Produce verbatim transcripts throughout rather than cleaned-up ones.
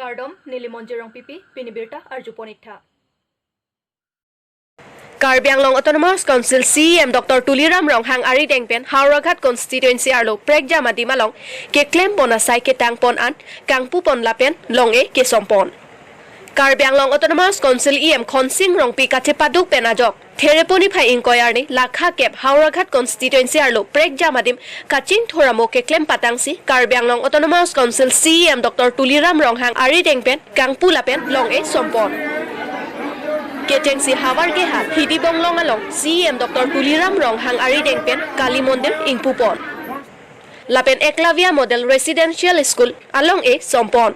Kardom, neli Monjir Rongpipi, pini birta arjupon iktha. Karbi Anglong Autonomous Council C E M Doctor Tuliram Ronghang arideng pen Howraghat constituency arlo prekjam adim along keklem pon asai ketang pon an kangpu pon lapen long-e kesom pon. Karbi Anglong Autonomous Council E M Khonsing Rongpi kachepaduk pen ajok Thereponi phai ingkoi arni lakha kep Howraghat constituency arlo prekjam adim kachingthur amo keklem patangsi Karbi Anglong Autonomous Council C E M Doctor Tuliram Ronghang arideng pen kangpu lapen long-e som pon. Kechengsi havar keha Hidi Bonglong along C E M Doctor Tuliram Ronghang arideng pen Kali Mondir ingpu pon. Lapen Eklavya Model Residential School along-e som pon.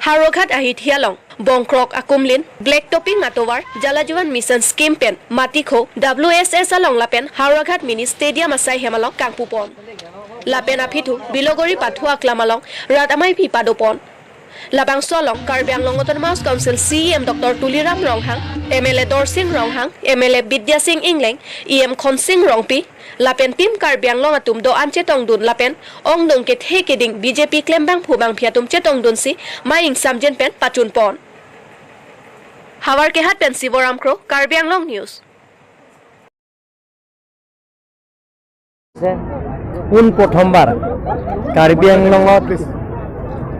Howraghat ahithi along bongkrok akumlin, black topping atovar, Jal Jeevan Mission scheme pen matikho, W S S along lapen Howraghat mini stadium asai hem along kangpu pon. Lapen aphi thu Bilogori pathu aklam along rat ameipi pado pon. Labangso along Karbi Anglong Autonomous Council C E M Doctor Tuliram Ronghang, M L A Dorsing Ronghang, M L A Bidya Sing Engleng, E M Khonsing Rongpi, lapen Team Karbi Anglong atum do-an chetongdun lapen ongdung kethe keding B J P klembangphu bangphi atum chetongdunsi mei ingsamjin pen pachun pon. Havar kehat pen Siboram Kro, Karbi Anglong News. পোন প্ৰথমবাৰ কাৰ্বি আংলঙত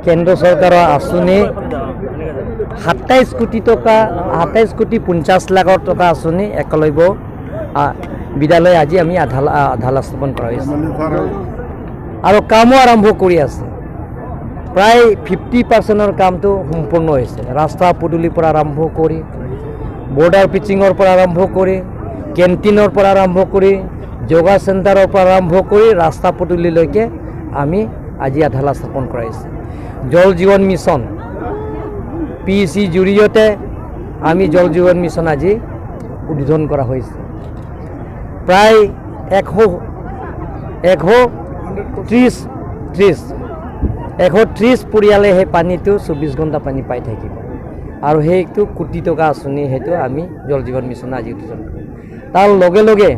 কেন্দ্ৰ চৰকাৰৰ আঁচনি সাতাইছ কোটি টকা, সাতাইছ কোটি পঞ্চাছ লাখৰ টকা আঁচনি একলব্য, আ, বিদ্যালয় আজি আমি আধাল-, আ, আধালা স্থাপন কৰা হৈছে। আৰু কামো আৰম্ভ কৰি আছে। প্ৰায় ফিফটি পাৰ্চেণ্টৰ কামটো সম্পূৰ্ণ হৈছে। ৰাস্তা পদূলিৰ পৰা আৰম্ভ কৰি, বৰ্ডাৰ পিচিঙৰ পৰা আৰম্ভ কৰি, কেণ্টিনৰ পৰা আৰম্ভ কৰি, যোগা চেণ্টাৰৰ পৰা আৰম্ভ কৰি ৰাস্তা পদূলিলৈকে আমি আজি আধালা স্থাপন কৰা হৈছে। জল জীৱন মিছন, পি ই চিৰ জৰিয়তে আমি জল জীৱন মিছন আজি উদ্বোধন কৰা হৈছে। প্ৰায় এশ, এশ ত্ৰিছ, ত্ৰিছ, এশ ত্ৰিছ পৰিয়ালে সেই পানীটো চৌব্বিছ ঘণ্টা পানী পাই থাকিব। আৰু সেইটো কোটি টকা আঁচনি, সেইটো আমি জল জীৱন মিছন আজি উদ্বোধন কৰিম। তাৰ লগে লগে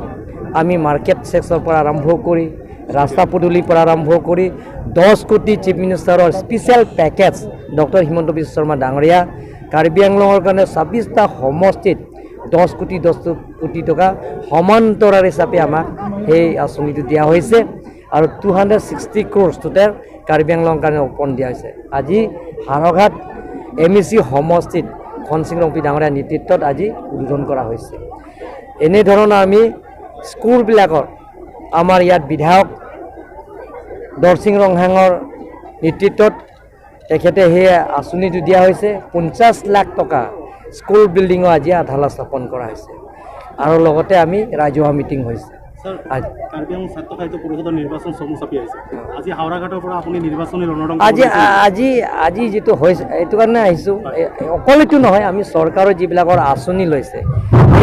আমি মাৰ্কেট ছেক্টৰৰ পৰা আৰম্ভ কৰি, ৰাস্তা পদূলিৰ পৰা আৰম্ভ কৰি, দহ কোটি চিফ মিনিষ্টাৰৰ স্পেচিয়েল পেকেজ ডক্টৰ হিমন্ত বিশ্ব শৰ্মা ডাঙৰীয়া কাৰ্বি আংলঙৰ কাৰণে ছাব্বিছটা সমষ্টিত দহ কোটি, দহ কোটি টকা সমান্তৰাল হিচাপে আমাক সেই আঁচনিটো দিয়া হৈছে। আৰু টু হাণ্ড্ৰেড ছিক্সটি ক্ৰ'ৰ্ছ টোটেল কাৰ্বি আংলঙৰ কাৰণে অৰ্পণ দিয়া হৈছে। আজি হাওৰাঘাট এম ই চি সমষ্টিত খনসিং ৰংপি ডাঙৰীয়া নেতৃত্বত আজি উদ্বোধন কৰা হৈছে। এনেধৰণৰ আমি স্কুলবিলাকৰ, আমাৰ ইয়াত বিধায়ক দৰসিং ৰংহাঙৰ নেতৃত্বত তেখেতে সেই আঁচনিটো দিয়া হৈছে। পঞ্চাছ লাখ টকা স্কুল বিল্ডিঙৰ আজি আধালা স্থাপন কৰা হৈছে। আৰু লগতে আমি ৰাজহুৱা মিটিং হৈছে। স্যাৰ, আজি কাৰ্বি আংলং ছাত্ৰ সাহিত্য পৰিষদৰ নিৰ্বাচন চমু চাপি আহিছে। আজি হাওৰাঘাটৰ পৰা আপুনি নিৰ্বাচনী ৰণদংগ আজি, কৰিছে। আ-, আজি, আজি যিটো হৈছে, এইটো কাৰণে আহিছোঁ। এ-, অকল এইটো নহয়, আমি চৰকাৰৰ যিবিলাকৰ আঁচনি লৈছে,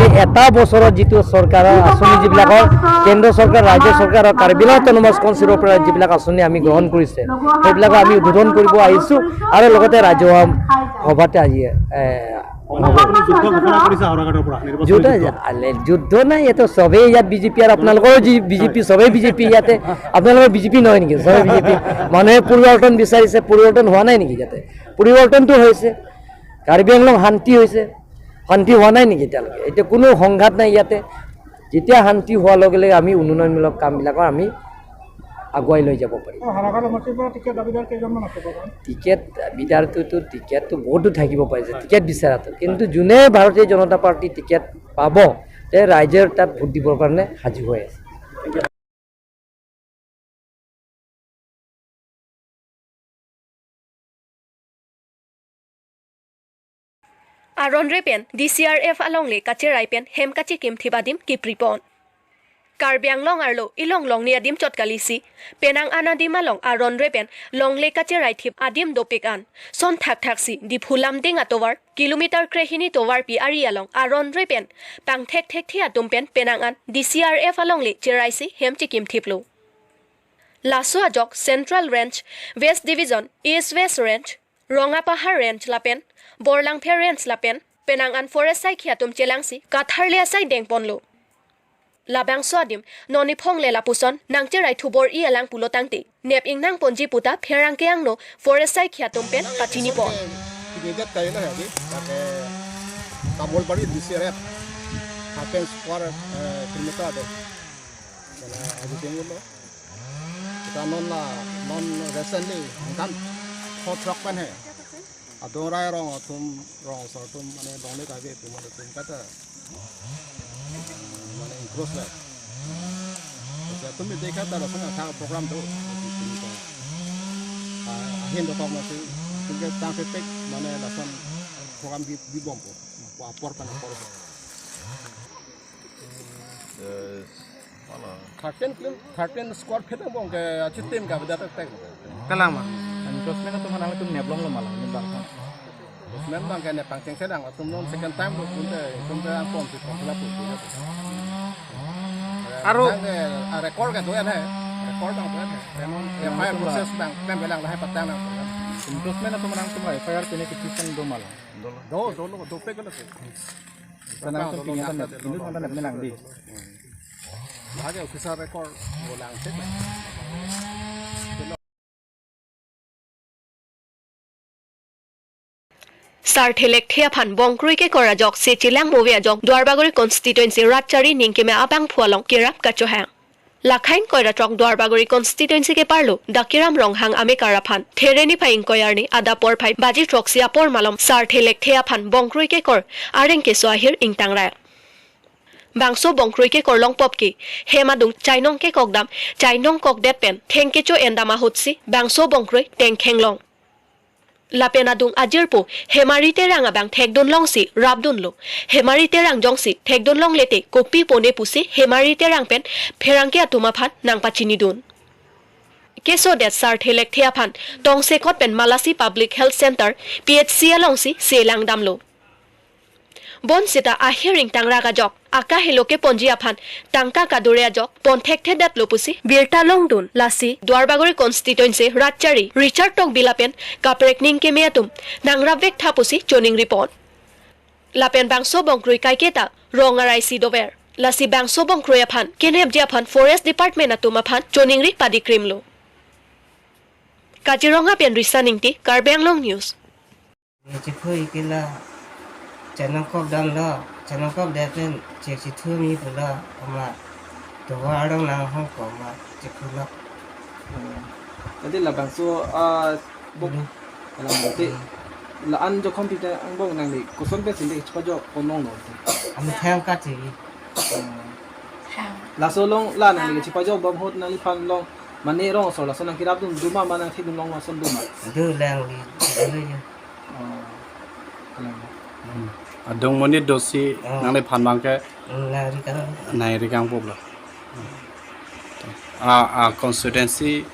এই এটা বছৰত যিটো চৰকাৰৰ আঁচনি যিবিলাকৰ, কেন্দ্ৰ চৰকাৰ, ৰাজ্য চৰকাৰ আৰু কাৰ্বি আংলং অট'নমাছ কাউন্সিলৰ পৰা যিবিলাক আঁচনি আমি গ্ৰহণ কৰিছে, সেইবিলাকক আমি উদ্বোধন কৰিব আহিছোঁ আৰু লগতে ৰাজহুৱা সভাতে আজি, এ, মানে আপুনি যুদ্ধ ঘোষণা কৰিছে হাওৰাঘাটৰ পৰা নিৰ্বাচনী যুদ্ধ, যুদ্ধ? আলে, যুদ্ধ নাই, ইয়াতে সবেই ইয়াত বি জে পি আৰু আপোনালোকৰো যি বি জে পি, সবেই বি জে পি ইয়াতে, আপোনালোকৰ বি জে পি নহয় নেকি? সবেই বি জে পি। মানুহে পৰিৱৰ্তন বিচাৰিছে, পৰিৱৰ্তন হোৱা নাই নেকি ইয়াতে? পৰিৱৰ্তনটো হৈছে, কাৰ্বি আংলং শান্তি হৈছে, শান্তি হোৱা নাই নেকি এতিয়ালৈকে? এতিয়া কোনো সংঘাত নাই ইয়াতে। যেতিয়া শান্তি হোৱাৰ লগে লগে আমি উন্নয়নমূলক কামবিলাকৰ আমি আগুৱাই লৈ যাব পাৰিম। আৰু হাওৰাঘাট সমষ্টিৰ পৰা টিকেট দাবীদাৰ কেইজনমান আছে বৰ্তমান? টিকেট দাবীদাৰটোতো, টিকেটটো বহুতো থাকিব পাৰে যে টিকেট বিচৰাটো, কিন্তু যোনে ভাৰতীয় জনতা পাৰ্টি টিকেট পাব, তে ৰাইজে তাত ভোট দিবৰ কাৰণে সাজু হৈ আছে। Aron re pen D C R F alongle kacherai pen hem kachekim thip adim kipri pon. Karbi Anglong arlo ilong longni adim chot kalisi, penang an adim along aron re pen longle kacherai thip adim dopik an son thakthak si Diphu Lumding atovar kilometer krehini tovarpi ari along aron re pen pangthek thekthe atum pen penang an D C R F alongle cheraisi hem chekim thiplo. Laso ajok Central Range, West Division, East West Range, Rongapahar Range lapen Borlangpher Range lapen penang an forest saikhi atum chelangsi katharli asai dengponlo. Labangso adim non niphongle lapuson nangcherai thubor-i alang pulo tangte nep ingnang ponji puta pherangke angno forest saikhi atum pen pachinipon. Kinedet kaina hadi, lake Tamolbari D C R F, hapen square, eh, kilometer do. Kena aju tenggulo. Kita non la, non recently, engkan hot rock pen he. Adong rai rong atum, rong asor atum, mane dongle kave atum, mane atum kata, mane encroach la. Kasi atum ide kata lason athak program do. Ah, ahin dokok masi, tinggal tang pepek, mane lason program di, di bompo. Apor kan apor. Eh, mana? Thirteen kilo, thirteen square feet angbong ke achitim ka beda tek. Kalang ma. Encroachment atum hanang atum neplonglo malang ni bang. Encroachment bang ke nepangcheng sedang atum non second time lo punte, punte angkom si pon la punte. Aro. Bang ke, ah, record ke doyan hai. Record bang doyan hai. Memang F I R atum la process bang kan belang lahai patang nang. Encroachment atum hanang atum F I R pine kipisan do malang. Do, do, do, do pe ke lo. Kanang to pinya kan, ini kan nep menang di. Lake officer record bolang cek. Sarthe Lekthe aphan bongkrui kekor ajok se chelang move ajok Duarbagori constituency rat chari ningkeme abangphu along kerap kachohang. Lakhai ingkoi ra throk Duarbagori constituency keparlo Dakiram Ronghang amekar aphan There niphai ingkoi arni adap porphai baji throksi apor malom Sarthe Lekthe aphan bongkrui kekor areng keso ahir ingtang rai. Bangso bongkrui kekor longpop ke hem adung chainong kekok dam, chainong kokdet pen theng kecho-en dam ahutsi bangso bongkrui tengkheng long. Lapen adung ajirpo Hemari Terang abang thekdun longsi rapdunlo. Hemari Terang jongsi thekdun longle te kopi pone pusi Hemari Terang pen pherangke atum aphan nangpachinidun. Kesodet Sarthe Lekthe aphan tongsekot pen Malasi Public Health Center, P H C alongsi selang damlo. Bonsita ahir ingtang rak ajok akahelo keponji aphan tangka kadure ajok pon thekthedetlo pusi birta longdun. Lasi Duarbagori constituency rat chari Richard Tokbi lapen kaprek ningkeme atum nangrapvek tha pusi choningripon. Lapen bangso bongkrui kaiketa rong arai si dover. Lasi bangso bongkrui aphan kenepji aphan Forest Department atum aphan choningri padikrimlo. Kaziranga pen Risa Ingti, Karbi Anglong News. Chikhu ikila chainong kok damlo, chainong kokdet pen chek chithu mi pulo, ama tovar dong nang hong ko ma chikhu lo. Jadi labangso, ah, bok. Hmm. Alang nanti. Hmm. La-an jokhom pita angbong nangli koson pen si le chipajok ponong lo. Ami thang ka ti. Hmm. Laso along la nangli chipajok bom ahut nangliphan along mane rong asor laso nangkerapdun doma ma nangthekdun long lason doma? Do lang li, do ye. Oh. Alang. Hmm. Adung monit dosi. Oh. Nangliphan abang ke. Hmm, nangri kang. Nangri kangpo lo. Ah, ah, constituency.